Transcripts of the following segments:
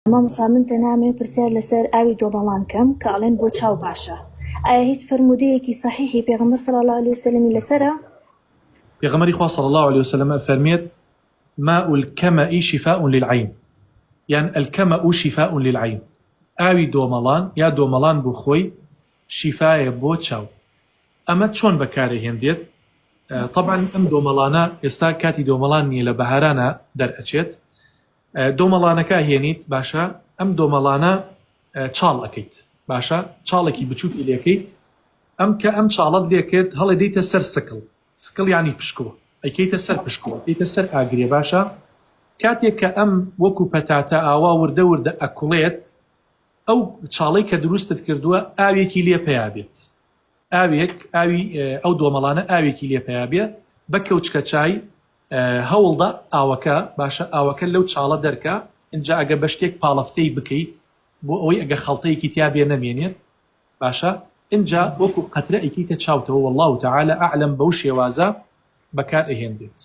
مامۆستا من تەنها ئەمەوێ پرسیار لەسەر ئاوی دۆمەڵان کەم کە ئەڵێن بۆ چاو باشە ئایا هیچ فەرموودەیەکی صحیحی پێغەمبەر صلی اللە علیە وسلم ی لەسەرە؟ پێغەمبەری خوا صلی اللە علیە وسلم ئەفەرموێت، ماء الکمأ شفاء للعین یان الکمأ شفاء للعین، ئاوی دۆمەڵان یا دۆمەڵان بۆ خۆی شیفایە بۆ چاو. ئەمە چۆن بەکارئەهێنرێت؟ تەبعەن ئەم دۆمەڵانە ئێستا کاتی دۆمەڵان نییە لە بەهارانا دەرئەچێت، دۆمەڵانەکە ئەهێنیت باشە ئەم دۆمەڵانە چاڵ ئەکەیت باشە چاڵێکی بچووکی لێکەیت ئەم کە ئەم چاڵت لێکرد هەڵێ دەیتە سەر سکڵ سکڵ یعنی پشکۆ ئەیکەیتە سەر پشکۆ ئەیکەیتە سەر ئاگرێ باشە کاتێک کە ئەم وەکو پەتاتە ئاوا وردە وردە ئەکوڵێت ئەو چاڵەی کە دروستت کردووە ئاوێکی لێ پەیا بێت ئاوێک ئاوی ئەو دۆمەڵانە ئاوێکی لێ پەیا بێ بە کەوچکە چای هەوڵدە ئاوەکە باشە ئاوەکە لەو چاڵە دەرکە ئینجا ئەگەر بە شتێک پاڵەفتەی بکەیت بۆ ئەوەی ئەگەر خەڵتەیەکی تیا بێ نەمێنێت باشە ئینجا وەکو قەترە ئەیکەیتە چاوتەوە واللە تعالی اعلم بەو شێوازە بەکار ئەهێنرێت.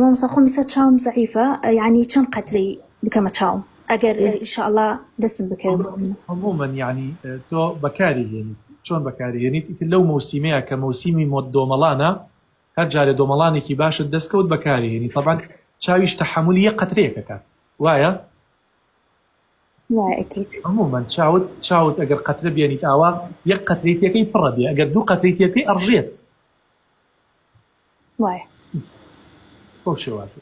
مامۆستا خۆم ئیستا چاوم زەعیفە یانی چەند قەترەی بکەمە چاوم ئەگەر ان شاء اللە دەستم بکەوێت بۆ من. عموما یانی تۆ بەکاری هێنیت چۆن بەکاری هێنیت ئیتر لەو مەوسیمەیە کە مەوسیمی مۆد دۆمەڵانە هەر جارێ دۆمەڵانێکی باشت دەست کەوت بەکاری هێنی تەبعەن چاویش تەحەمولی یەک قەترەیەک ئەکات وایە؟ وایە ئەکید. عموما چاوت چاوت ئەگەر قەترە بێنیت ئاوا یەک قەترەی تێکەی پڕە بێ ئەگەر دوو قەترەی تێکەی ئەڕژێت وایە. بەو شێوازە.